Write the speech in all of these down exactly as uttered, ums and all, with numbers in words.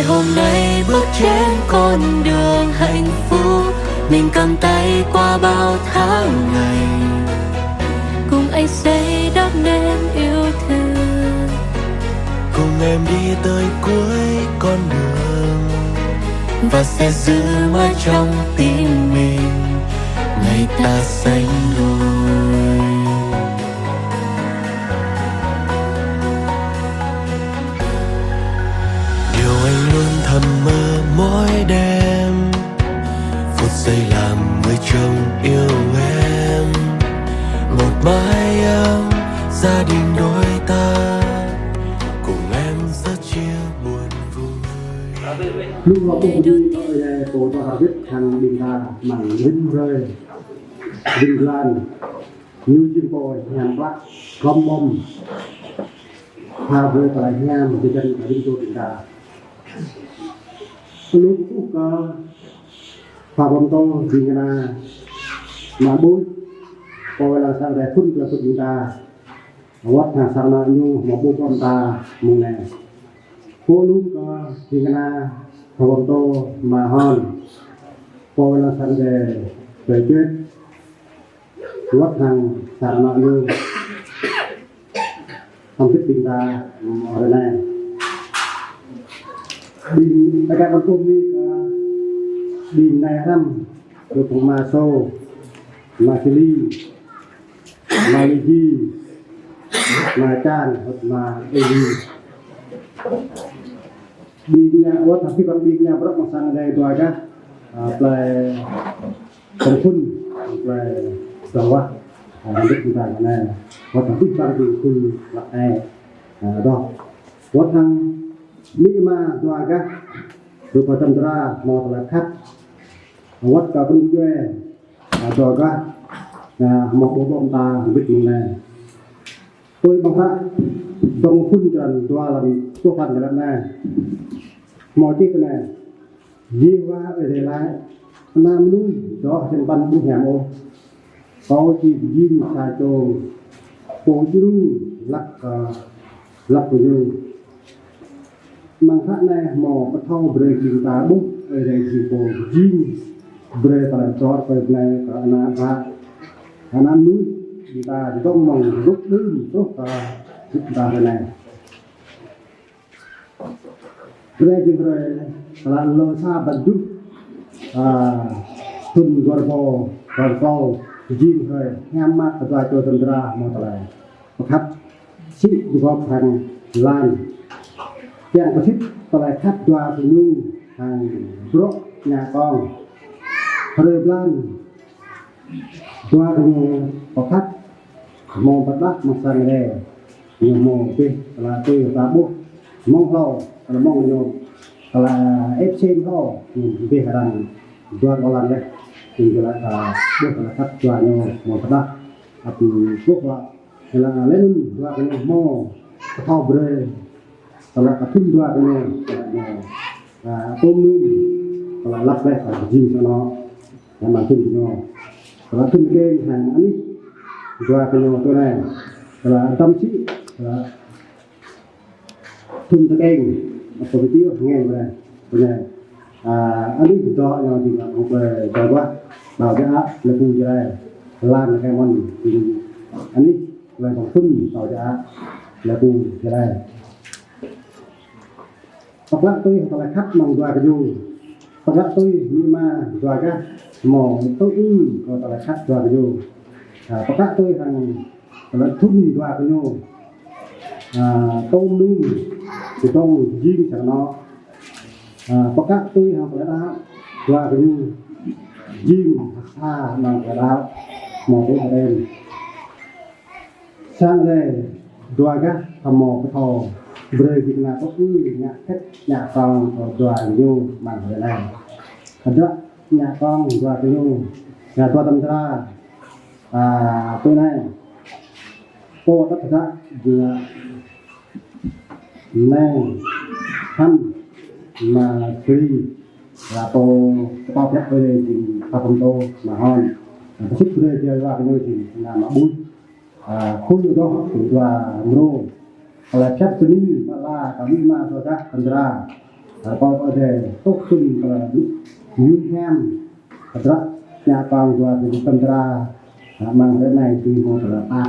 Hôm nay bước trên con đường hạnh phúc, mình cầm tay qua bao tháng ngày. Cùng anh xây đắp nền yêu thương. Cùng em đi tới cuối con đường. Và sẽ giữ mãi trong tim mình ngày ta sánh đôi. Điều anh luôn thầm mơ mỗi đêm, phút giây làm người chồng yêu em. Một mái ấm, gia đình đôi ta, cùng em sớt chia buồn vui. Lu hơpŭ kơ ƀing ta, ơ Ơi Adai, pô tơlơi hơbĭt hăng ƀing ta amăng rĭm hrơi, rĭm blan. Ñu jing pô hiam klă, khŏm ƀơ̆ng, pha brơi tơlơi hiam jơjăn kơ rĭm čô ƀing ta. Lu kơkuh kơ Khua Pơtô ƀing kơna mă ƀuh, pô lăng sang Ơi Adai phŭn kơ phŭn ƀing ta. Wơ̆t hăng sang anŏ ñu mă ƀuh ƀơ̆ng ta mơ̆ng anai. Pô lŭng kơ ƀing kơna Khua Pơtô mă hŏn, pô lăng sang Ơi Adai pơčuăt. Wơ̆t hăng sang anŏ ñu. Hăng ƀing ta, ơ, hrơi anai. Ƀing ta kơ ƀing kơkuh ni kơ ƀing nai hrăm, kơ phung mă Sô, mă Sili, mă Ligi, mă Čan, wơ̆t mă Eli. Ƀing ñu, wơ̆t hăng ƀing ñu brơi mă sang Ơi Adai dua gah, ơ, plei Tơm phŭn, plei Dawah, ơ, hăng ƀing ta kơ anai. Wơ̆t hăng ƀing ta ƀing phŭn lăk ai, ơ, dŏ. Wơ̆t hăng amĭ ama dua gah, rơpa tơm dra, hmâo tơlơi khăp. Wơ̆t kơ phŭn djuai, ơ, dua gah, ơ, hmâo ƀuh ƀơ̆ng ta, hăng ƀing anai. Tui ƀơ̆ng hră, dơ̆ng phŭn črăn dua lăm pluh păn črăn anai. Hmâo čih tui anai. Yêhôwa Ơi Adai laĭ: Ană mơnuih dŏ hơjăn ƀăn ƀu hiam ôh. Kâo či pơjing sa čô pô djru lăp kơ, lăp kơ ñu. Amăng hră anai hmâo pơthâo brơi ƀing ta ƀuh Ơi Adai jing pô pơjing brơi tơlơi pơtrut pơnai kơ ană bă, ană mơnuih ƀing ta dŏ mơ̆ng rơnŭk đưm truh kơ ƀing ta hrơi anai. Hrơi jing hrơi tơlơi lŏ sa bơjuh, a, thŭn dua rơbâo dua rơbâo, jing hrơi hiam mă kơ dua čô tơm dra hmâo tơlơi pơkhăp sĭ dua gŏp hăng lan. Kiăng pơsĭt tơlơi khăp dua gơñu hăng bruă ñă kông. Hrơi blan dua gơñu pơkhăp hmâo pơdah mơ̆ng sang Ơi Adai. Ñu hmâo pih tơlơi tui ta ƀuh mơ̆ng hlâo, tơlơi mơ̆ng ñu tơlơi ĕp sem hlâo, ñu pih arăng dua gơñu lan leh. Ñu tơlơi ta ƀuh tơlơi khăp dua gơñu hmâo pơdah. Ăt ƀuh wa, tơlơi leh anŭn dua gơñu hmâo pơthâo brơi. Tơlơi kơ thŭn dua gơñu, tơlơi ñu, a, tôm num, tơlơi lăp leh, tơlơi jing sa anŏ, hiam mă thŭn gơñu. Tơlơi thŭn tơkeng hăng anih dua gơñu tui anai. Tơlơi dăm sĭ, tơlơi thŭn tơkeng, ăt kơ ƀing ta ngă brơi, tui anai. A, anih dŏ ñu jing ƀơ̆ng plei dua gah, đao djă, lĕ ƀu djơlai, lan lĕ kơ mơ̆n, jing anih plei ƀơ̆ng phŭn, đao djă, lĕ ƀu djơlai. Pơklă tui hăng tơlơi khăp mơ̆ng dua gơñu. Pơklă tui amĭ ama dua gah hmâo tŭ ư kơ tơlơi khăp dua gơñu. A, pơklă tui hăng tơlơi thŭn dua gơñu. A, tôm num, čơdơ̆ng jing sa anŏ. A, pơklă tui hăng tơlơi đaŏ dua gơñu. Jing sa amăng tơlơi đaŏ hmâo tŭ ư. Sang Ơi Adai dua gah hmâo pơthâo brơi ƀing kơna tŭ ư ngă khĕt ngă kông kơ dua gơñu amăng hrơi anai. Hơdră ngă kông dua gơñu, ngă dua tơm dra, a, tui anai. Pô tăt hơdră dua anai hăm mă Sri, la pô pơtô pơhiăp brơi jing Khua Pơtô mă hŏn. Pơsĭt brơi dua gơñu jing kơna mă ƀuh. A, khul dŏ tui dua mrô. Tơlơi pơhiăp bơni mơla kơ amĭ ama dua gah tơm dra. Rơkâo Ơi Adai tŭ sum tơlơi yun hiam, hơdră, ñă păng dua tơlơi tơndra, amăng hrơi anai dưi hmâo tơlơi pap.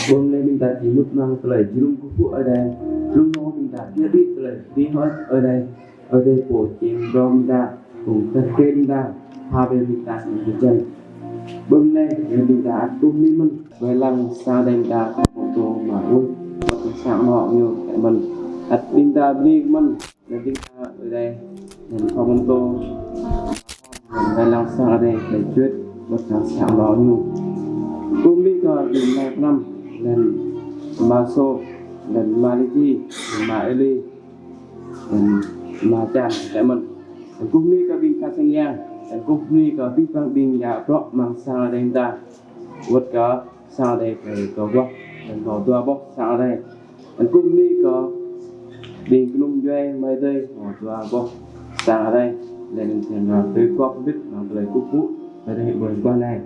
Ƀơ̆ng anai ƀing ta či mŭt amăng tơlơi jơnum kơkuh pơpŭ Ơi Adai. Jơnum anŭn ƀing ta či đĭ tơlơi pơđĭ hơơč Ơi Adai. Ơi Adai pô čem hrŏm ƀing ta, pô tơkeng ƀing ta, pha brơi ƀing ta hăng kơjăp. Ƀơ̆ng anai, ƀing ta ăt kơkuh bơni mơ̆n, wai lăng sang Ơi Adai ƀing ta, pô pơtô mă ur, wơ̆t hăng sang anŏ ñu kơ mơ̆n. Ăt ƀing ta bơni mơ̆n, anŭn ƀing ta Ơi Adai, anŭn pô pơtô, anŭn wai lăng sang Ơi Adai, tơlơi čuăt, wơ̆t hăng sang anŏ ñu. Kơkuh bơni kơ ƀing anai pơnăm, anŭn mă Sô, anŭn mă Liji, anŭn mă Eli, anŭn mă Čan, kơ mơ̆n. Anŭn kơkuh bơni kơ ƀing khăp sang yang, anŭn kơkuh bơni kơ abih bang ƀing djă bruă amăng sang Ơi Adai ƀing ta. Wơ̆t kơ sang Ơi Adai pơtô boh, anŭn pơtô dua boh sang Ơi Adai. Anŭn kơkuh bơni kơ ƀing kơnung djuai amai adơi, pơtô dua boh sang Ơi Adai. Laih anŭn kiăng kơ tui kơkuh bit amăng tơlơi kơkuh pơpŭ Ơi Adai ƀơi mơguah anai.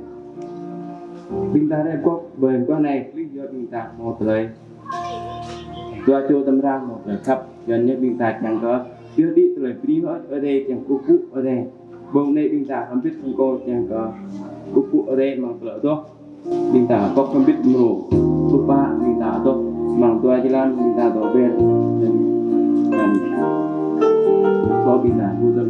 Ƀing ta rai kơkuh ƀơi mơguah anai, klih yua ƀing ta hmâo tơlơi dua čô tơmra hmâo tơlơi khăp, yua anŭn ƀing ta kiăng kơ yua đĭ tơlơi pơđĭ hơơč Ơi Adai kiăng kơkuh pơpŭ Ơi Adai. Ƀơ̆ng anai ƀing ta hơbĭt hăng kâo kiăng kơ kơkuh pơpŭ Ơi Adai amăng tơlơi adoh. Ƀing ta kơkuh hơbĭt mrô, kơkuh pơpă ƀing ta adoh amăng dua jơlan ƀing ta dŏ ƀĕ. Anŭn, anŭn, kơ ƀing ta hơbĭt.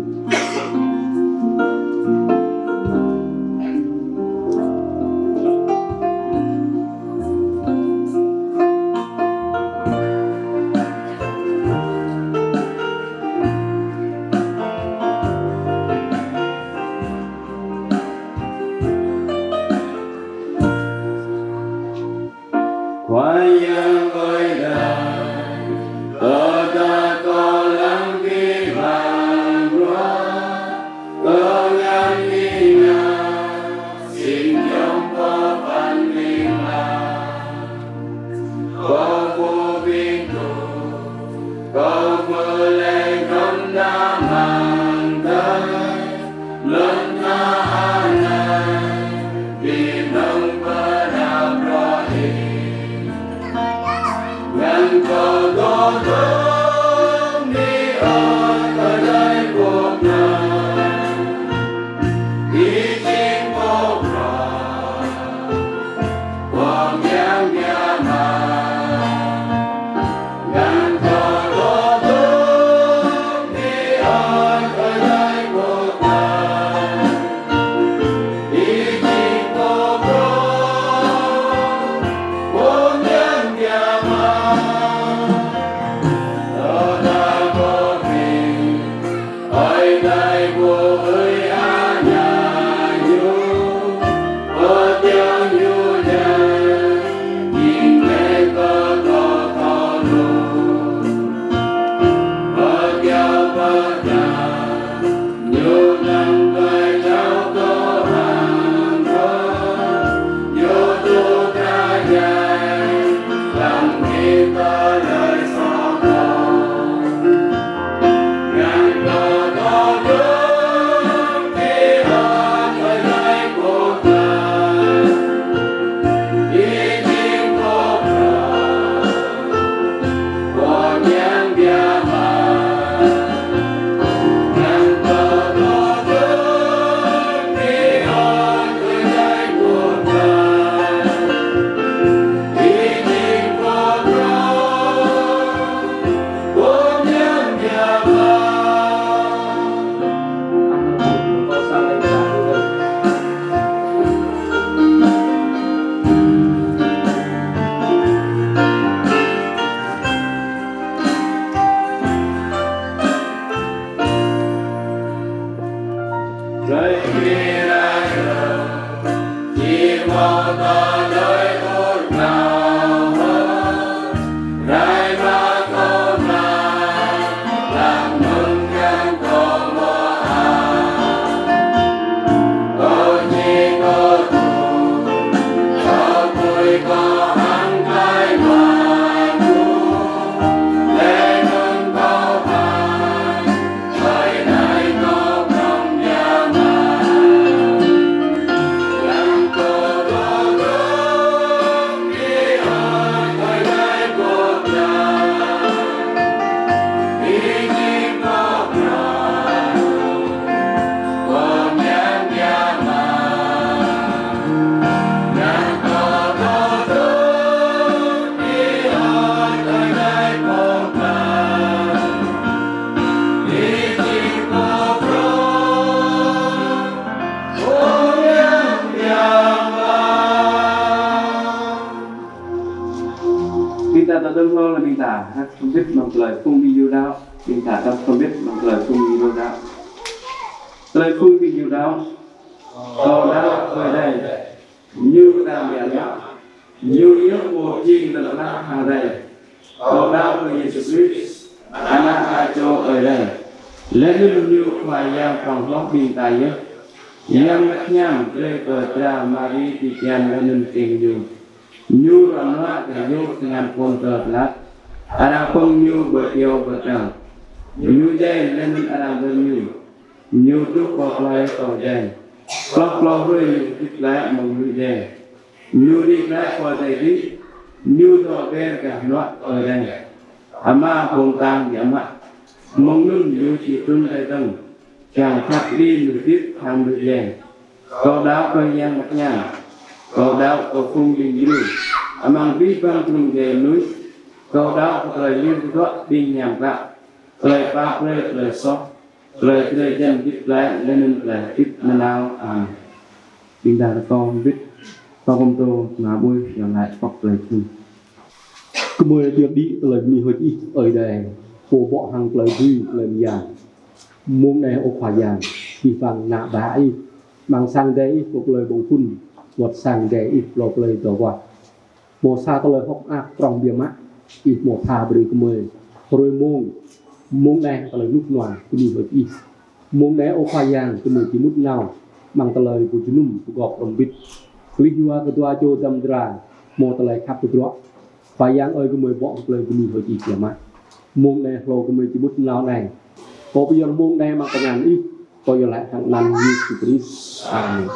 Khua Yang ơi Adai, tơdah kâo lăng abih bang bruă kơ ngăn ih ngă, sĭt yôm pơphan ling lang. Kâo ƀu ƀing tŭ, kâo mơlĕ gơ̆n amăng tơlơi lŏn tơnah anai, ƀing nong pơdah bruă ih. Ngăn kâo dŏ dơ̆ng ƀơi tơlơi pơpŭ anai. Ih jing pô pơklaih, pô mơyang biă mă. Ngăn kâo dŏ dơ̆ng ƀơi tơlơi pơpŭ anai. Ih jing pô pơklaih, pô mơyang biă mă. Tơdah kâo ƀing Ơi Adai ƀu ơi ană ñu, pơtao ñu jing, jing lĕ kơ kâo thâo lu. Pơtao pơtao, ñu năng tơlơi jao kơ hăng kơ, ñu tŭ tơlơi djai, lăng hĭ tơlơi soh kơ. Tơdang hlâo lĕ ƀing ta hrăp hrŏm hơbĭt amăng tơlơi phung ƀing Yuđa, ƀing ta hrăp hrŏm hơbĭt amăng tơlơi phung ƀing Yuđa. Tơlơi phung ƀing Yuđa: Kâo đaŏ kơ Ơi Adai, Ñu pơtao biă mă, Ñu yơh pô jing lŏn tơnah hăng adai. Kâo đaŏ kơ Yêsu Krist, Ană Ơi Adai, laih anŭn Ñu Khua Yang prŏng hloh ƀing ta yơh. Yang Bơngăt Hiam brơi kơ dra Mari tui tian laih anŭn tĭng Ñu. Ñu ruă nuă kơ yơh tơngan Pôntơ Pilat. Arăng pơ̆ng Ñu ƀơi kơyâo pơtrăng. Ñu djai laih anŭn arăng dơr Ñu. Ñu truh pơ plơi Kơyâo djai. Hloh klâo hrơi Ñu hơdip glaĭ mơ̆ng mơnuih djai. Ñu đĭ glaĭ pơ adai adih. Ñu dŏ ber gah hnuă Ơi Adai, Ama ƀơ̆ng tang biă mă. Mơ̆ng anŭn Ñu či trŭn rai dơ̆ng, kiăng phat kơđi mơnuih hơdip hăng mơnuih djai. Kâo đaŏ kơ Yang Bơngăt Hiam. Kâo đaŏ kơ phung ƀing djru amăng abih bang trŭn djai mơnuih. Kâo đaŏ kơ tơlơi lir tơdruă ƀing hiam klă, tơlơi pap brơi tơlơi soh, tơlơi drơi jăn hơdip glaĭ laih anŭn tơlơi hơdip nanao. Amen. Ƀing ta rơkâo hơbĭt, tŏ pơm tơlơi ană ƀuih, yua laĭ pŏk tơlơi čih. Gơmơi yơh đĭ tơlơi bơni hơơč Ih, Ơi Adai, Pô bŏ hăng tơlơi dưi, tơlơi mơyang. Mông anai, ơ Khua Yang, abih bang ană bă Ih, amăng sang Ơi Adai Ih, plơi plơi ƀơ̆ng phŭn, wơ̆t sang Ơi Adai Ih, plơi plơi dŏ wơ̆t. Hmâo sa tơlơi hơ̆k mơak prŏng biă mă, Ih hmâo tha brơi kơ gơmơi. Hrơi mông, mông anai tơlơi rơnŭk rơnua bơni hơơč Ih. Mông anai, ơ Khua Yang, gơmơi či mŭt nao amăng tơlơi pơjơnum pơgop hrŏm hơbĭt. Kơlih yua kơ dua čô dăm dra hmâo tơlơi khăp tơdruă. Khua Yang ơi, gơmơi bŏ tơlơi bơni hơơč Ih biă mă. Mông anai hlâo gơmơi či mŭt nao anai, kâo pơyơr mông anai amăng tơngan Ih, kâo iâu laĭ hăng anăn Yêsu Krist. Amen.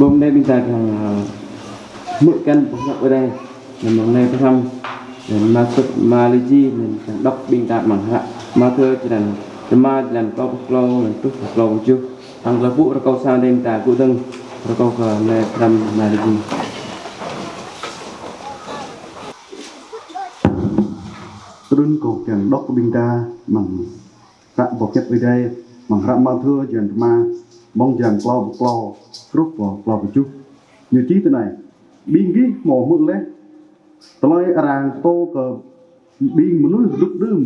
Hôm nay ƀing ta kiăng, ơ, hmư̆ kăn boh hiăp Ơi Adai. Anŭn mơ̆ng anai pơhrăm, anŭn mơ̆ng sut Maliji, anŭn kiăng đŏk ƀing ta amăng hră Mathiơ črăn rơma, črăn klâo pluh klâo, anŭn truh klâo pluh tơjuh. Hăng tơlơi pơpŭ rơkâo sang Ơi Adai ƀing ta tơgŭ dơ̆ng, rơkâo kơ anai pơhrăm Maliji. Trŭn kâo kiăng đŏk kơ ƀing ta amăng hră boh hiăp Ơi Adai, amăng hră Mathiơ črăn rơma, mơ̆ng črăn klâo pluh klâo truh pơ klâo pluh tơjuh. Ñu čih tui anai: Ƀing gih hmâo hmư̆ laih tơlơi arăng pơtô kơ ƀing mơnuih rŭk đưm: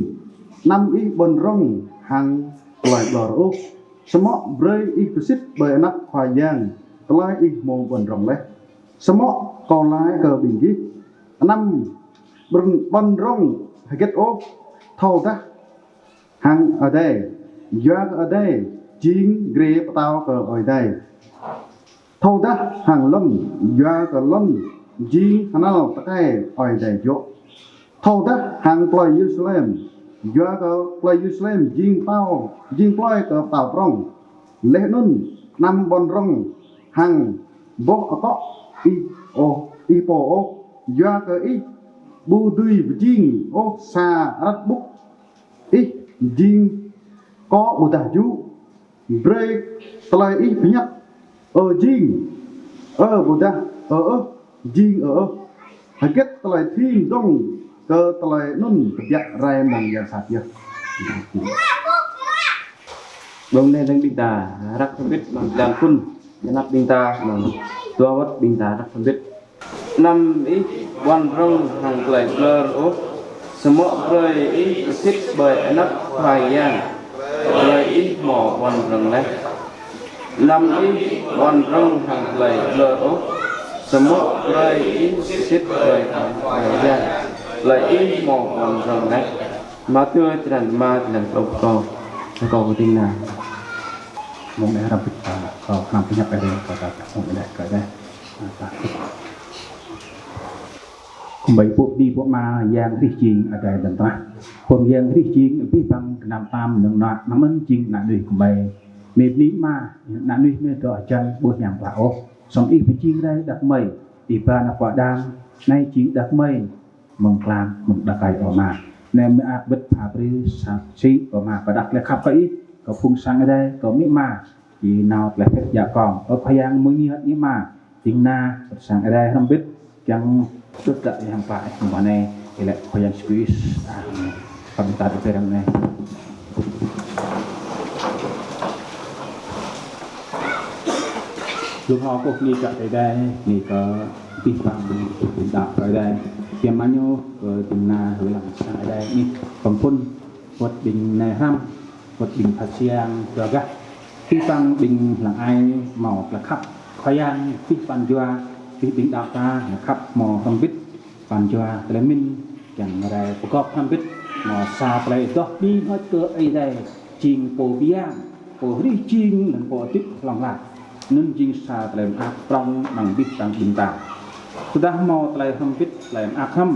Anăm ih ƀuăn rŏng hăng tơlơi ƀlŏr ôh, samơ̆ brơi ih pơsit ƀơi anăp Khua Yang tơlơi ih hmâo ƀuăn rŏng laih. Samơ̆ kâo laĭ kơ ƀing gih: Anăm ƀuăn, ƀuăn rŏng hơget ôh, thâodah hăng adai, yua kơ adai jing grê pơtao kơ Ơi Adai. Thâodah hăng lŏn, yua kơ lŏn jing hơnăl tơkai Ơi Adai dŏ. Thâodah hăng plơi Yêrusalem, yua kơ plơi Yêrusalem jing pơtao, jing plơi kơ pơtao prŏng. Laih anŭn anăm ƀuăn rŏng hăng boh akŏ ih ôh, ih pô ôh, yua kơ ih ƀu dưi pơjing ôh sa rơ̆t ƀŭk ih jing akŏ ƀôdah jŭ. Brơi tơlơi ih pơñăp: Ơ jing ơ, ƀôdah ơ ơh, jing ơ ơh. Hơget tơlơi thim dơ̆ng kơ tơlơi anŭn kơbiă rai mơ̆ng yang sat yơh. Mơ̆ng anai dơ̆ng ƀing ta răk hrŏm hơbĭt, mơ̆ng črăn phŭn, anăp ƀing ta, mơ̆ng dua wơ̆t ƀing ta răk hrŏm hơbĭt. Anăm ih ƀuăn rŏng hăng tơlơi ƀlŏr ôh, samơ̆ brơi ih pơsit ƀơi anăp Khua Yang tơlơi ih hmâo ƀuăn rŏng laih. Anăm ih ƀuăn rŏng hăng tơlơi ƀlŏr ôh, samơ̆ brơi ih pơsit ƀơi anăp Khua Yang tơlơi ih hmâo ƀuăn rŏng laih. Mathiơ črăn rơma, črăn klâo pluh klâo. Rơkâo kơ ƀing ta. Mơ̆ng anai hrŏm hơbĭt, ơ, kơ hrŏm pơñăp Ơi Adai, kơ ta mơ̆ng anai kơ Ơi Adai. Ơ, ta. Kơmơi pô Adi, pô Ama, Yang hrih jing adai lŏn tơnah. Pô Yang hrih jing abih bang gơnam tam mơnơ̆ng mơnuih, anŭn jing ană mơnuih kơmơi. Mơi bơni Ama, ană mơnuih mơi dŏ hơjăn ƀu hiam klă ôh. Samơ̆ ih pơjing rai đah kơmơi, ih ba ană pô Adam, anai jing đah kơmơi mơ̆ng klam, mơ̆ng đah rơkơi, ơ Ama. Anai mơak bĭt pha brơi sa sĭ, ơ Ama, pơđah tơlơi khăp kơ ih, kơ phung sang Ơi Adai, kơ amĭ ama, či nao tơlơi phet djă kŏng. Ơ Khua Yang, mơ̆ng anai hơt anai Ama, ding kơna, pơ sang Ơi Adai hrŏm hơbĭt, kiăng pơtrŭt djă yang pă ih mơ̆ng anai, ih lĕ Khua Yang Yêsu Krist. Amen. Kâo ƀing ta dŏ pơ rŏng anai. Lu hmâo kơ bơni kơ Ơi Adai, bơni kơ abih bang ƀing đaŏ kơ Ơi Adai. Kiăng mơñu kơ ding kơna hơlăng sang Ơi Adai anih pơphun, wơ̆t ƀing nai hrăm, wơ̆t ƀing phat siang dua gah. Abih bang ƀing lăng ai hmâo tơlơi khăp Khua Yang, abih bang jua, abih ƀing đaŏ ta, tơlơi khăp hmâo hrŏm hơbĭt. Pran jua tơlơi mĭn kiăng rai pơgop hrŏm hơbĭt, hmâo sa tơlơi adoh bơni hơơč kơ Ơi Adai, jing pô pơyang, pô hrih jing, anŭn pô hơdip hlŏng lar. Anŭn jing sa tơlơi mơak prŏng amăng abih bang ƀing ta. Tơdah hmâo tơlơi hrŏm hơbĭt, tơlơi mơak hrŏm,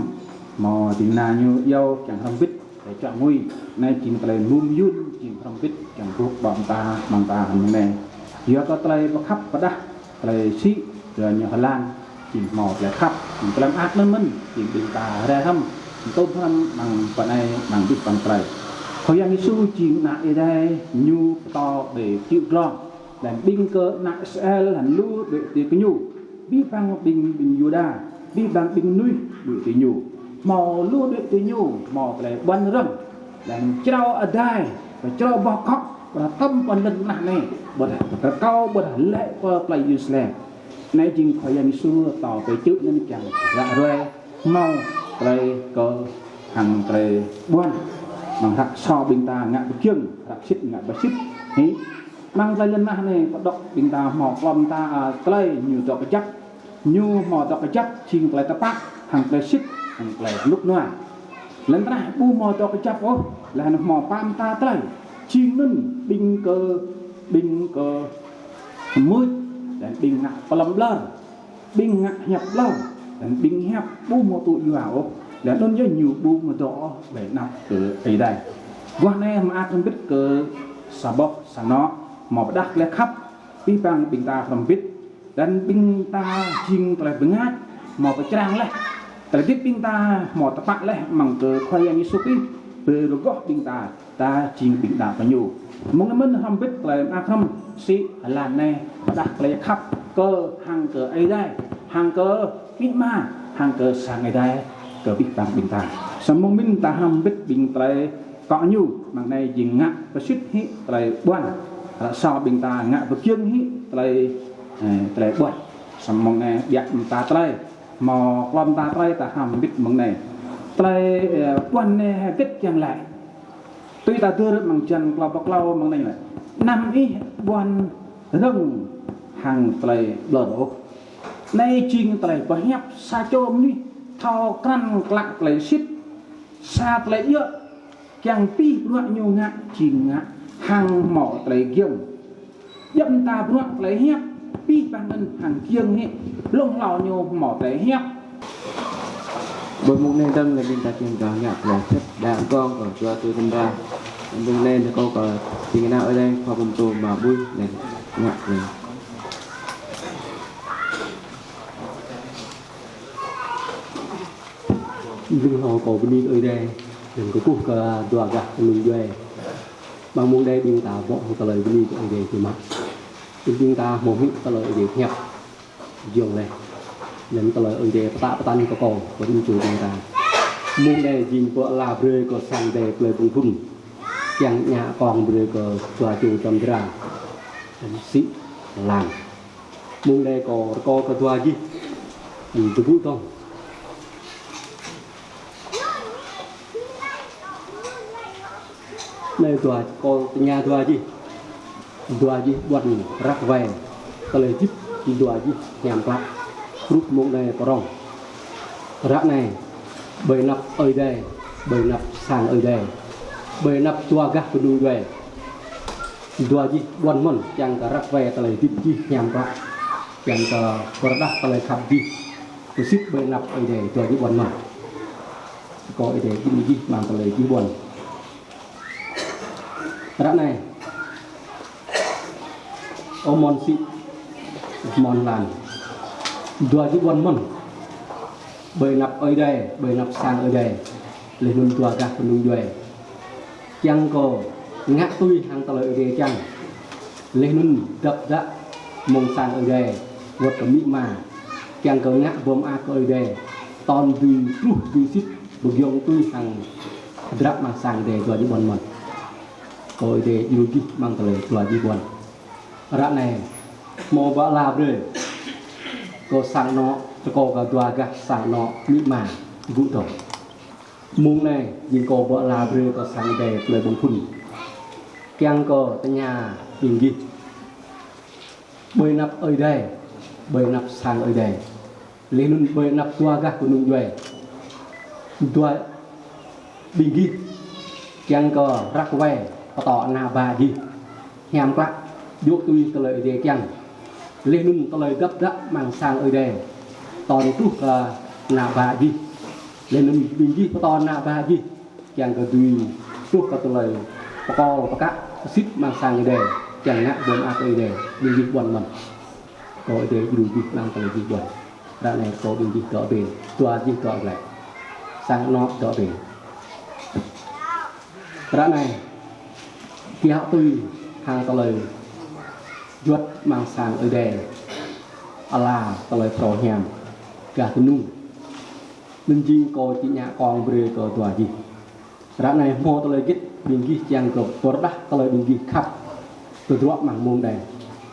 hmâo ding kơna ñu iâu kiăng hrŏm hơbĭt, tơlơi čuă ngui, anai jing tơlơi mơyun, jing hrŏm hơbĭt, kiăng rơkâo ƀing ta, ƀing ta hrŏm anai. Yua kơ tơlơi pơkhăp pơđah, tơlơi sĭ, tơlơi ñu hơlang, jing hmâo tơlơi khăp, jing tơlơi mơak anŭn mơ̆n, jing ƀing ta rai hrŏm, tôm hrŏm amăng pơ anai, amăng abih bang tơlơi. Khua Yang Yêsu jing ană Ơi Adai, ñu pơtô đơi čư̆ glông, laih anŭn ƀing kơ ană Israel, laih anŭn lu đuaĭ tui kơ ñu, abih bang ƀing, ƀing Yuđa, abih bang ƀing mơnuih đuaĭ tui ñu. Hmâo lu đuaĭ tui ñu, hmâo tơlơi ƀuăn rŏng, laih anŭn črâo adai, črâo boh kŏ, ƀôdah tơm pơ lŏn tơnah anai, ƀôdah rơkâo, ƀôdah lĕ pơ plơi Yêrusalem. Anai jing Khua Yang Yêsu pơtô pơ čư̆ anŭn kiăng ră ruai hmâo tơlơi kơ hăng tơlơi ƀuăn. Amăng hră sô ƀing ta ngă pơgiŏng, hră sĭt ngă pơsĭt. Hĭ. Amăng plơi lŏn tơnah anai pơđŏk ƀing ta hmâo klŏm ta, a, tơlơi ñu dŏ kơjăp. Ñu hmâo dŏ kơjăp jing tơlơi tơpă, hăng tơlơi sĭt, hăng tơlơi rơnŭk rơnua. Lŏn tơnah ƀu hmâo dŏ kơjăp ôh, laih anŭn hmâo pă mơta tơlơi. Jing anŭn ƀing kơ, ƀing kơ mưč, laih anŭn ƀing ngă pơlŏm ƀlŏr, ƀing ngă hiăp ƀlŏr, laih anŭn ƀing hiăp ƀu hmâo tŭ yua ôh. Laih anŭn yơh ñu ƀu hmâo dŏ ôh ƀơi anăp kơ Ơi Adai. Guah anai mơak hrŏm hơbĭt kơ sa boh sang anŏ, hmâo pơđah tơlơi khăp, abih bang ƀing ta hrŏm hơbĭt. Anŭn ƀing ta jing tơlơi bơngač, hmâo pơčrang laih. Tơlơi hơdip ƀing ta hmâo tơpă laih amăng kơ Khua Yang Yêsu Krist, brơi rơgoh ƀing ta, ta jing ƀing ta kơ Ñu. Mơ̆ng anŭn mơ̆n hơbĭt tơlơi mơak hrŏm sĭ lan anai, pơrơđah tơlơi khăp kơ hăng kơ Ơi Adai, hăng kơ amĭ ama, hăng kơ sang Ơi Adai, kơ abih bang ƀing ta. Samơ̆ mơ̆ng mĭn ta hơbĭt ƀing tơlơi kơ Ñu, mơ̆ng anai jing ngă pơsĭt hĭ tơlơi ƀuăn. Ră sô ƀing ta ngă pơgiŏng hĭ tơlơi, ơ, tơlơi ƀuăn. Samơ̆ mơ̆ng anai biă mơta tơlơi, hmâo klom mơta tơlơi ta hơbĭt mơ̆ng anai. Tơlơi, ơ, ƀuăn anai hơget kiăng laĭ. Tui ta dơ̆r amăng črăn klâo pluh klâo mơ̆ng anai laĭ: Anăm ih ƀuăn rơ̆ng hăng tơlơi ƀlŏr ôh. Anai jing tơlơi pơhiăp sa čô mơnuih thâo krăn klă tơlơi sĭt, sa tơlơi djơ̆, kiăng abih bruă ñu ngă jing ngă hăng hmâo tơlơi giŏng. Djŏp mơta bruă tơlơi hiăp, abih bang anŭn hăng giŏng hĭ, hlŏng hlâo ñu hmâo tơlơi hiăp. Ƀơi mông anai dơ̆ng lĕ ƀing ta kiăng kơ ngă tơlơi sĭt, đa kông kơ jua tui tơnda. Ƀơi mông anai kâo kơ ƀing ană Ơi Adai, khua pơtô mă ƀuh, lĕ ngă tơlơi. Ƀing hlâo kâo bơni kơ Ơi Adai, lĕ kơkuh kơ dua gah kơnung djuai. Amăng mông anai ƀing ta ƀuh tơlơi bơni kơ Ơi Adai biă mă. Ƀing ta hmâo hĭ tơlơi Ơi Adai pơhiăp giŏng laih. Lĕ tơlơi Ơi Adai pơtă pơtăn kơ kâo, kơ rĭm čô ƀing ta. Mông anai jing pơala brơi kơ sang Ơi Adai plơi Bông Phun. Kiăng ñă kông brơi kơ dua čô čăm dra. Lĕ sĭ lan. Mông anai kâo rơkâo kơ dua gih, ih, tơgŭ tŏng. Anai dua, kâo tơña dua gih. Dua gih ƀuăn răk wai tơlơi hơdip dua gih hiam klă. Hrup mông anai pơrŏng. Ră anai, ƀơi anăp Ơi Adai, ƀơi anăp sang Ơi Adai, ƀơi anăp dua gah kơnung djuai. Dua gih ƀuăn mơ̆n, kiăng kơ răk wai tơlơi hơdip gih hiam klă. Kiăng kơ pơrơđah tơlơi khăp gih pơsĭt ƀơi anăp Ơi Adai, dua gih ƀuăn mơ̆n. Kâo Ơi Adai bơni gih amăng tơlơi gih ƀuăn. Ră anai, ơ mon sĭ, mon lan. Dua gih ƀuăn mơ̆n. Ƀơi anăp Ơi Adai, ƀơi anăp sang Ơi Adai. Laih anŭn dua gah kơnung djuai. Kiăng kơ ngă tui hăng tơlơi Ơi Adai kiăng. Laih anŭn dăp dă mơ̆ng sang Ơi Adai, wơ̆t kơ amĭ ama. Kiăng kơ ngă ƀơm ak kơ Ơi Adai. Tơl dưi truh dưi sĭt, pơgiŏng tui hăng hơdră amăng sang Ơi Adai dua gih ƀuăn mơ̆n. Kâo Ơi Adai djru gih amăng tơlơi dua gih ƀuăn. Ră anai, hmâo pơala brơi kơ sang anŏ, rơkâo kơ dua gah sang anŏ amĭ ama gŭ tŏng. Mông anai, jing kâo pơala brơi kơ sang Ơi Adai plơi Bông Phun. Kiăng kơ tơña ƀing gih. Ƀơi anăp Ơi Adai, ƀơi anăp sang Ơi Adai. Laih anŭn ƀơi anăp dua gah kơnung djuai. Dua ƀing gih kiăng kơ răk wai pơtô ană bă gih hiam klă, djơ̆ tui tơlơi Ơi Adai kiăng. Laih anŭn tơlơi dăp dă amăng sang Ơi Adai. Tơl truh kơ ană bă gih. Laih anŭn ƀing gih pơtô ană bă gih. Kiăng kơ dưi truh kơ tơlơi pơkŏl pơkă pơsĭt amăng sang Ơi Adai, kiăng ngă ƀơm ak kơ Ơi Adai, ƀing gih ƀuăn mơ̆n. Kâo Ơi Adai djru gih amăng tơlơi gih ƀuăn. Ră anai kâo ƀing gih dŏ ƀing, dua gih dŏ glaĭ. Sang anŏ dŏ ƀing. Ră anai, kiăo tui hăng tơlơi juăt amăng sang Ơi Adai. Ala tơlơi phrâo hiam, gah kơnung. Anŭn jing kâo či ñă kông brơi kơ dua gih. Ră anai hmâo tơlơi hơget ƀing gih kiăng kơ pơrơđah tơlơi ƀing gih khăp tơdruă amăng mông anai.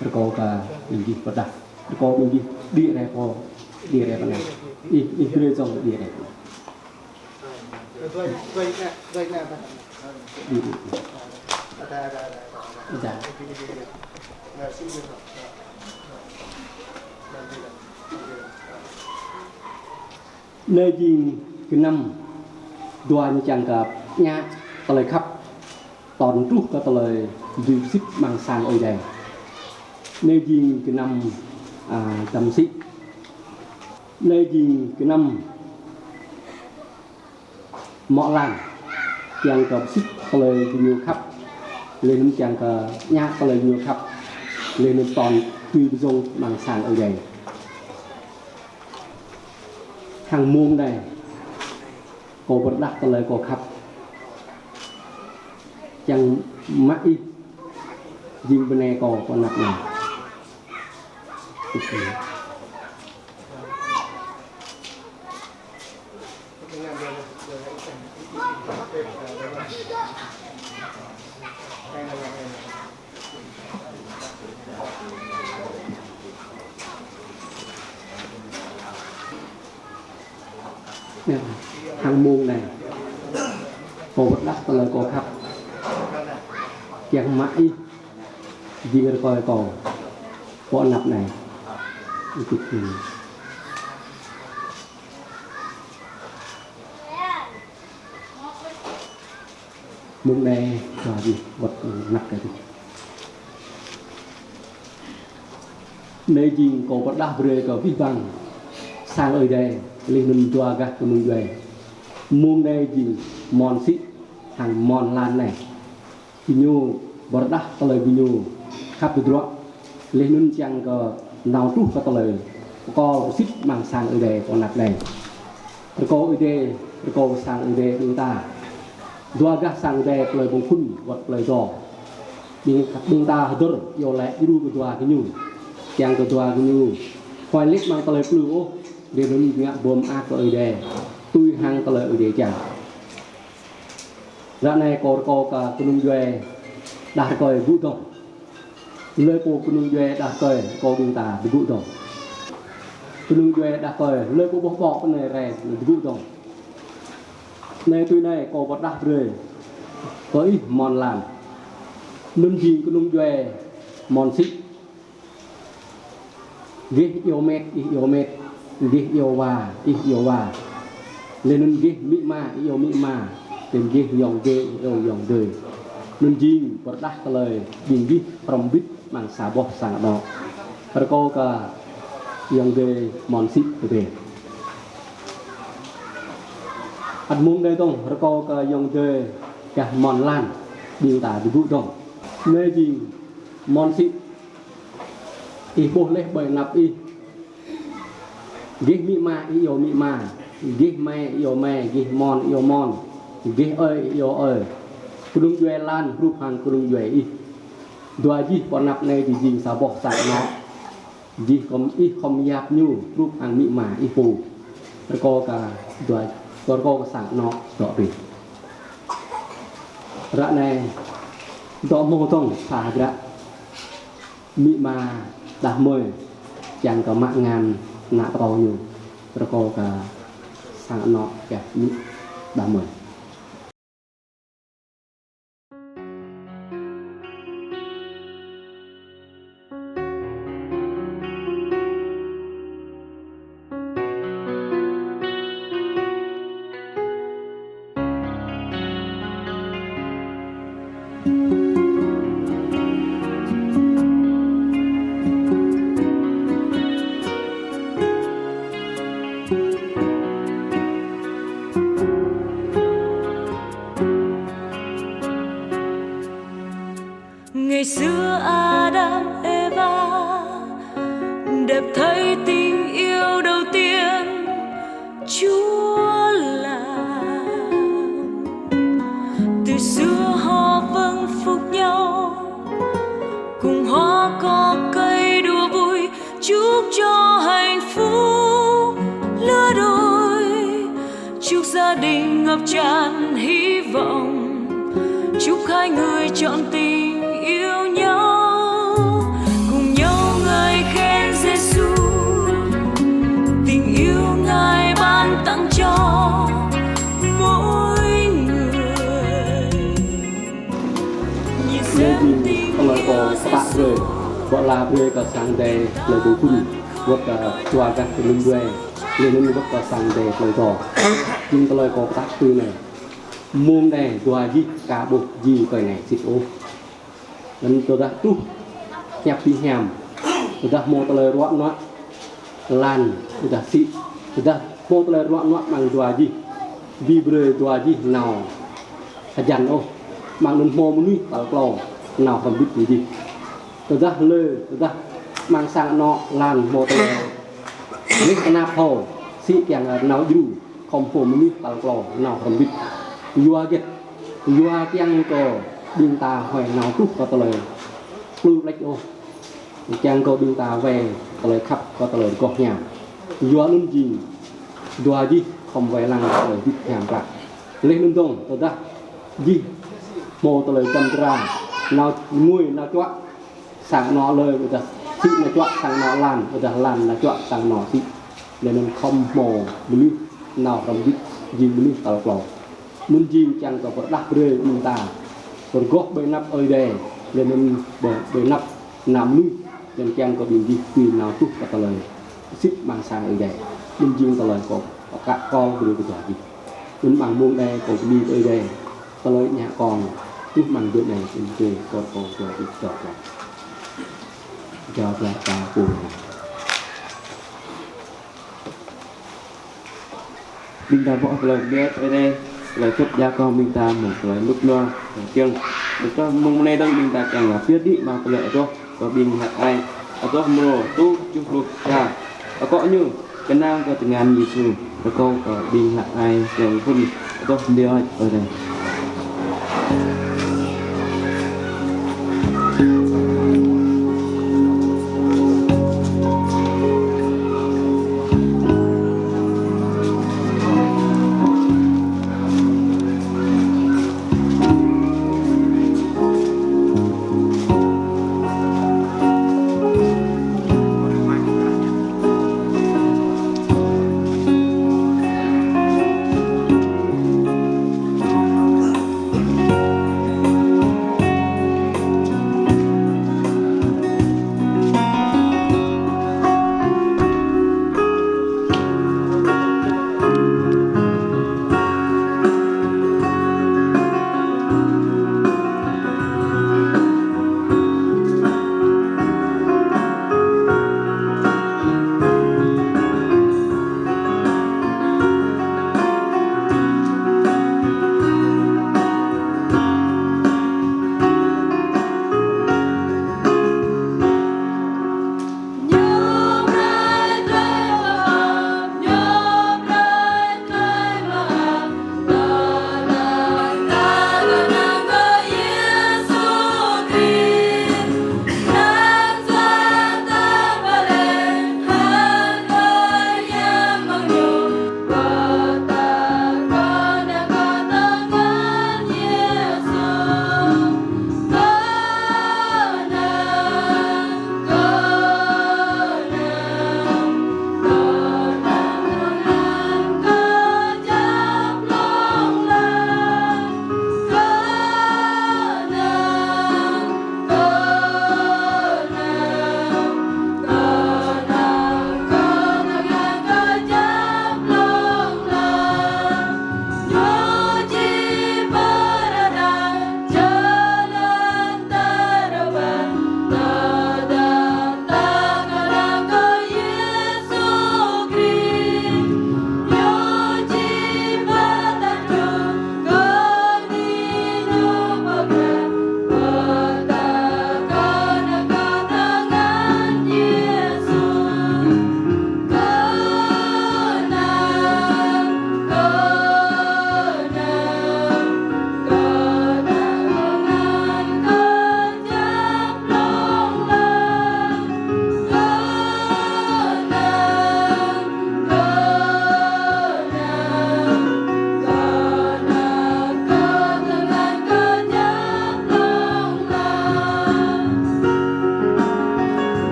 Rơkâo kơ ƀing gih pơrơđah. Rơkâo ƀing gih đĭ rai pô, đĭ rai pô anai. Ih, ih brơi jŏng đĭ rai pô. Đĭ, đĭ. Đĭ. Anai jing gơnam dua ñu kiăng kơ ñă tơlơi khăp, tơl truh kơ tơlơi dưi pơsĭt amăng sang Ơi Adai. Anai jing gơnam, a, dăm sĭ. Anai jing gơnam mŏ lan, kiăng kơ pơsĭt tơlơi gơñu khăp, laih anŭn kiăng kơ ñă tơlơi gơñu khăp, laih anŭn tơl Tui pơjing amăng sang Ơi Adai. Hăng mông anai, kâo pơrơđah tơlơi kâo khăp. Čang mă ih jing bơnai kâo pơ anăp anai. Hăng mông anai, kâo pơrơđah tơlơi kâo khăp. Čang mă ih jing rơkơi kâo pơ anăp anai. Mông anai, kâo jing wơ̆t anăp kơ anai jing kâo pơrơđah brơi kơ abih bang sang Ơi Adai, laih anŭn dua gah kơnung djuai. Mông anai jing mon sĭ hăng mon lan anai. Gơñu pơrơđah tơlơi gơñu khăp tơdruă. Laih anŭn čang kơ nao truh kơ tơlơi pơkŏl pơsĭt amăng sang Ơi Adai pơ anăp anai. Rơkâo Ơi Adai, rơkâo sang Ơi Adai ƀing ta. Dua gah sang Ơi Adai plơi Bông Phun wơ̆t plơi Dŏ. Ƀing, ƀing ta hơdơr iâu laĭ djru kơ dua gơñu. Čang kơ dua gơñu huai lĕ amăng tơlơi plư ôh, laih anŭn ngă bom ak kơ Ơi Adai. Tui hăng tơlơi Ơi Adai čang. Ră anai kâo rơkâo kơ kơnung djuai đah rơkơi gŭ dŏng. Hlơi pô kơnung djuai đah rơkơi, rơkâo ƀing ta tơgŭ dŏng. Kơnung djuai đah rơkơi, hlơi pô ƀuh ƀô̆ pơ anai rai, tơgŭ dŏng. Anai tui anai kâo pơrơđah brơi kơ ih mon lan. Anŭn jing kơnung djuai mon sĭ. Gih iâu met, ih iâu met, gih iâu wa, ih iâu wa. Laih anŭn gih amĭ ama, ih iâu amĭ ama, tơm gih ayŏng adơi, ih iâu ayŏng adơi. Anŭn jing pơrơđah tơlơi ƀing gih hrŏm hơbĭt amăng sa boh sang anŏ. Rơkâo kơ ayŏng adơi mon sĭ tơdơi. Ăt mông anai dŏng, rơkâo kơ ayŏng adơi gah mon lan, ƀing ta tơgŭ dŏng. Anai jing mon sĭ. Ih ƀuh laih ƀơi anăp ih. Gih amĭ ama, ih iâu amĭ ama. Gih amai, ih iâu amai. Gih mon, ih iâu mon. Gih ơi, ih iâu ơi. Kơnung djuai lan hrup hăng kơnung djuai ih. Dua gih pơ anăp anai jing sa boh sang anŏ. Gih khŏm, ih khŏm yap ñu hrup hăng amĭ ama ih pô. Rơkâo kơ dua, rơkâo kơ sang anŏ dŏ ƀing. Ră anai dŏ hmâo dŏng sa hơdră. Amĭ ama đah kơmơi, čang kơ mă ngăn ană pơtô ñu. Rơkâo kơ sang anŏ gah amĭ đah kơmơi. Ngày xưa Adam Eva đẹp thấy tình yêu đầu tiên Chúa làm. Từ xưa họ vâng phục nhau, cùng hoa cỏ cây đùa vui, chúc cho hạnh phúc lứa đôi. Chúc gia đình ngập tràn hy vọng, chúc hai người trọn tình yêu nhau. Cùng nhau ngợi khen Giêsu, tình yêu Ngài ban tặng cho mỗi người. Anai jing tơlơi kâo pơtă brơi, kâo la brơi kơ sang Ơi Adai plơi Bông Phun, wơ̆t kơ dua gah kơnung djuai, laih anŭn wơ̆t kơ sang Ơi Adai plơi Dŏ. Jing tơlơi kâo pơtă tui anai. Mông anai dua gih aka ƀuh jing tui anai sĭt ôh. Anŭn tơdah truh hiăp pi hiam, tơdah hmâo tơlơi ruă nuă, lan, tơdah sĭ, tơdah hmâo tơlơi ruă nuă amăng dua gih, ƀu brơi dua gih nao hơjăn ôh, amăng anŭn hmâo mơnuih tal klâo nao hrŏm hơbĭt hăng gih. Tơdah lơ, tơdah Amăng sang anŏ lan hmâo tơlơi laih tơnap hŏ, sĭ kiăng nao djru, khŏm hmâo mơnuih tal klâo nao hrŏm wĭt. Yua hơget? Yua kiăng kơ ƀing ta huai nao truh kơ tơlơi plư plĕč ôh. Kiăng kơ ƀing ta wai tơlơi khăp kơ tơlơi rơgoh hiam. Yua anŭn jing dua jih khŏm wai lăng tơlơi hơdip hiam klă. Laih anŭn dơ̆ng, tơdah jih hmâo tơlơi dăm dra, nao ngui nao čuă sang anŏ lơi, ƀôdah sĭ nao čuă sang anŏ lan, ƀôdah lan nao čuă sang anŏ sĭ. Laih anŭn khŏm hmâo mơnuih nao hrŏm wĭt jing mơnuih tal klâo. Anŭn jing kiăng kơ pơrơđah brơi ƀing ta pơrơgoh ƀơi anăp Ơi Adai, laih anŭn ƀơi, ƀơi anăp ană mơnuih, laih anŭn kiăng kơ ƀing gih dưi nao truh kơ tơlơi sĭt amăng sang Ơi Adai. Anŭn jing tơlơi kâo pơkă kâo brơi kơ gih. Anŭn amăng mông anai kâo bơni kơ Ơi Adai, tơlơi ñă kông truh amăng dŏ anai, anŭn kơ kâo, kâo, kâo, kâo, kâo. Jao kơ ta pô. Ƀing ta bŏ tơlơi biă Ơi Adai, tơlơi kơp djă kơ ƀing ta mơ̆ng tơlơi lŭk nua, tơlơi kiăng. Ƀôdah mông anai dơ̆ng ƀing ta kiăng lăp biă đĭ mơ̆ng tơlơi adoh kơ ƀing hlăk ai. Adoh mrô tơjuh pluh sa. Akŏ ñu, kơnang kơ tơngan Yêsu, rơkâo kơ ƀing hlăk ai kiăng phŭn adoh biă Ơi Adai.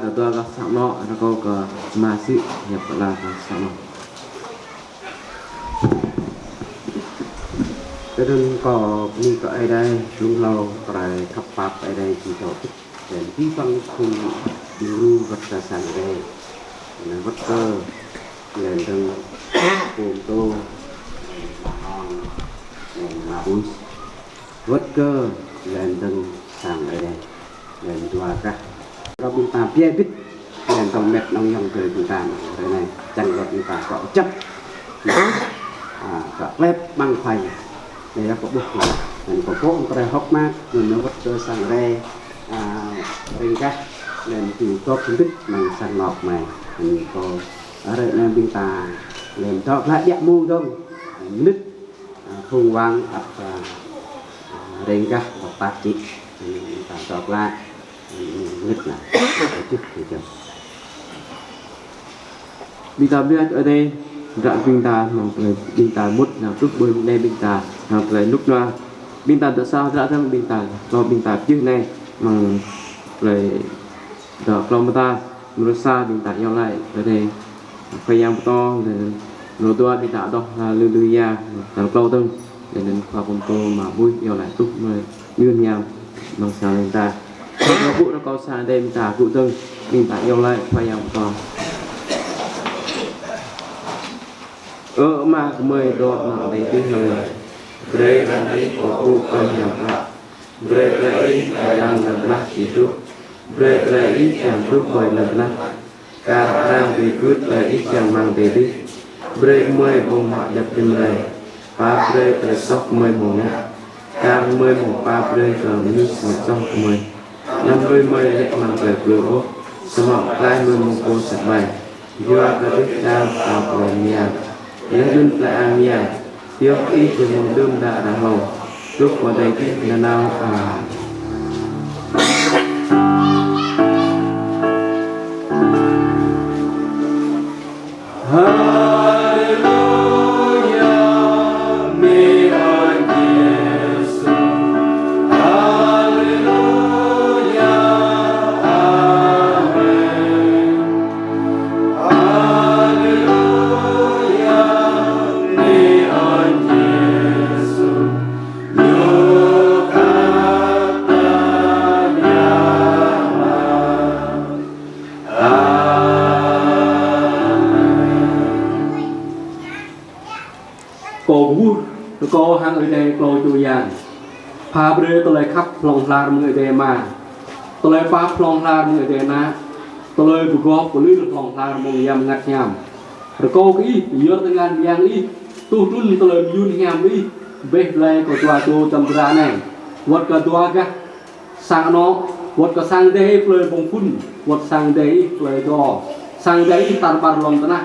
Dua gah sang anŏ, rơkâo kơ mơsĭ, hiăp pơala gah sang anŏ. Tơdơi kâo bơni kơ Ơi Adai, dŭng hlâo tơlơi khăp pap Ơi Adai či dŏ ƀĭt, laih anŭn abih bang phung ding ru wơ̆t kơ sang Ơi Adai. Laih anŭn wơ̆t kơ laih anŭn dơ̆ng pô pơtô, laih anŭn hăng ama Bus. Wơ̆t kơ laih anŭn dơ̆ng sang Ơi Adai. Laih anŭn dua gah. Rơkâo ƀing ta biă ƀĭt, laih anŭn dơ̆ng met nong yŏng kơ ƀing ta, ră anai, čang lŏt ƀing ta kơ čăp. A, kơ klep ƀăng phai. Laih anŭn kơ ƀuh, laih anŭn kơ pô tơlơi hơ̆k mơak, laih anŭn wơ̆t kơ sang Ơi Adai, a, ring gah, laih anŭn tu tŏp ƀĭt, amăng sang anŏ mai. Laih anŭn kơ, a, ră anai ƀing ta, laih anŭn dŏ glaĭ biă mông dơ̆ng, mơnit, a, phung wang ăt, a, a, ring gah wơ̆t pap čĭ, a, ta dŏ glaĭ, a, mơnit anai. Čih, čih. Ƀing ta biă Ơi Adai, ră ƀing ta, hăng tơlơi ƀing ta mŭt, hăng truh ƀơi anai ƀing ta, hăng tơlơi rơnŭk rơnua. Ƀing ta dŏ sa ră dơ̆ng ƀing ta, hlâo ƀing ta čih anai, hăng tơlơi dŏ klâo mơta, mrô sa ƀing ta iâu laĭ, Ơi Adai, Khua Yang pơtô, laih anŭn mrô dua ƀing ta adoh Haleluya, tal klâo dơ̆ng, laih anŭn Khua pơtô ama Bus iâu laĭ truh mơ̆ng mơyun hiam amăng sang ƀing ta. Khua pơtô rơkâo sang Ơi Adai ƀing ta gŭ dơ̆ng, ƀing ta iâu laĭ Khua Yang pơtô. Ơ Ama gơmơi dŏ amăng adai adih hlâo. Brơi kơ ih pơpŭ kơ hiam klă. Brơi tơlơi ih kơđang lŏn tơnah či truh. Brơi tơlơi ih kiăng truh ƀơi lŏn tơnah, kar arăng dưi gưt tơlơi ih kiăng amăng adai adih. Brơi gơmơi ƀơ̆ng huă djŏp rĭm hrơi. Pap brơi tơlơi soh gơmơi hmâo ngă, kar gơmơi hmâo pap brơi kơ mơnuih soh gơmơi. Anăm lui gơmơi lê̆ amăng tơlơi plư ôh, samơ̆ pơklaih gơmơi mơ̆ng pô sat ƀai. Yua kơ Ih čang pap tơlơi mơyang, laih anŭn tơlơi ang mơyang, pioh kơ Ih jing mơ̆ng đưm đă ră hlâo, truh pơ adai adih nanao. Amen. Haleluya, mơ̆ ơi Yêsu. Haleluya, amen. Haleluya, mơ̆ ơi Yêsu. Ñu khăp ta biă mă. Amen. Kâo kwưh rơkâo hăng Ơi Adai klâo čô Yang, pha brơi tơlơi khăp hlŏng lar mơ̆ng Ơi Adai Ama, tơlơi pap hlŏng lar mơ̆ng Ơi Adai Ană, tơlơi pơgop pơlir hlŏng lar mơ̆ng Yang Bơngăt Hiam. Rơkâo kơ Ih pơyơr tơngan mơyang Ih, tuh trŭn tơlơi mơyun hiam Ih, ƀĕ blai kơ dua čô čăm dra anai, wơ̆t kơ dua gah sang anŏ, wơ̆t kơ sang Ơi Adai Ih plơi Bông Phun, wơ̆t sang Ơi Adai Ih plơi Dŏ, sang Ơi Adai Ih tar ƀar lŏn tơnah.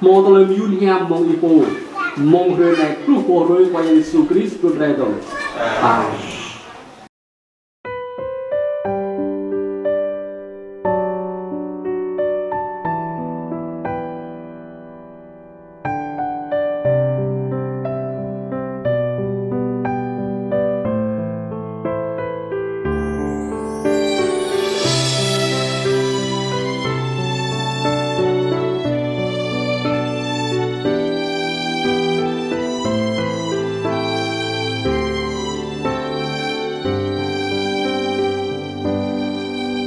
Hmâo tơlơi mơyun hiam mơ̆ng Ih pô, mơ̆ng hrơi anai truh pơ hrơi Khua Yang Yêsu Krist trŭn rai dơ̆ng. Amen.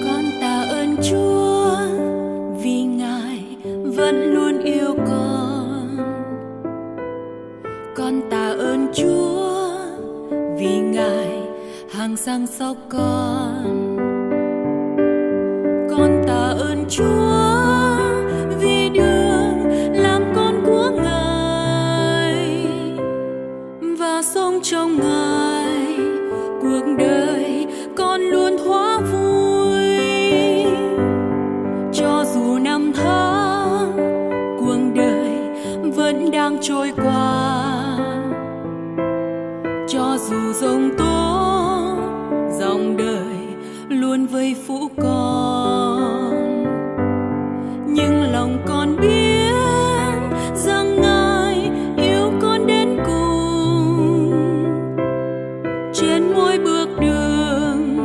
Con tạ ơn Chúa vì Ngài vẫn luôn yêu con. Con tạ ơn Chúa vì Ngài hằng săn sóc con. Con tạ ơn Chúa vì đường làm con của Ngài và sống trong Ngài, cuộc đời con luôn thỏa vui. Cho dù năm tháng, cuộc đời vẫn đang trôi qua, cho dù giông tố, dòng đời luôn vây phủ con, nhưng lòng con biết rằng Ngài yêu con đến cùng. Trên mỗi bước đường,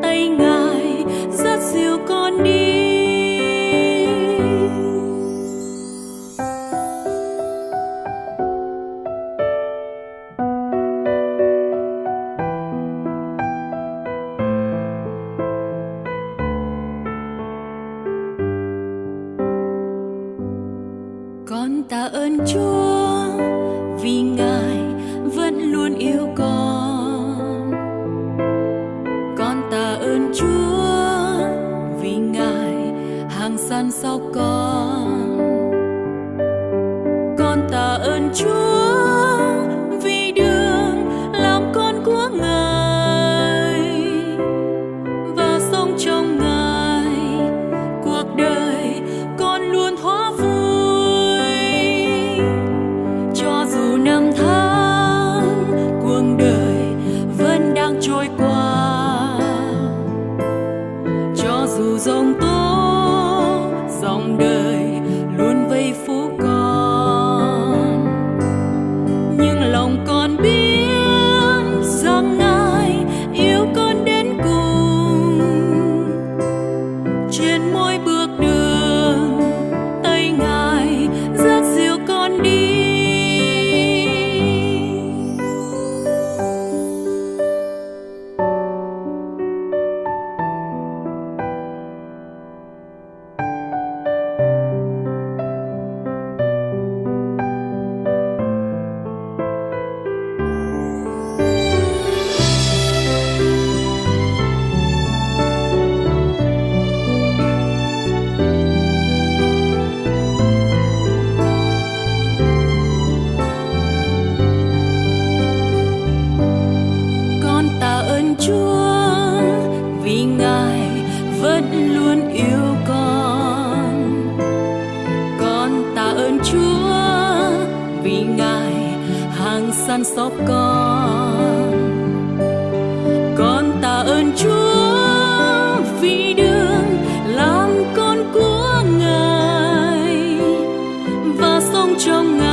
tay Ngài dắt dìu con đi. Con tạ ơn Chúa vì Ngài vẫn luôn yêu con. Con tạ ơn Chúa vì Ngài hằng săn sóc con. Con tạ ơn Chúa vì đường làm con của Ngài. Và sống trong Ngài, cuộc đời con luôn thỏa vui. Cho dù năm tháng, quãng đời vẫn đang trôi qua, cho dù giông tố, dòng đời luôn vây phủ con, nhưng lòng con biết rằng Ngài yêu con đến cùng. Trên mỗi bước đường, tay Ngài dắt dìu con đi. Con tạ ơn Chúa vì Ngài vẫn luôn yêu con. Con tạ ơn Chúa vì Ngài hằng săn sóc con. Con tạ ơn Chúa vì đường làm con của Ngài và sống trong Ngài.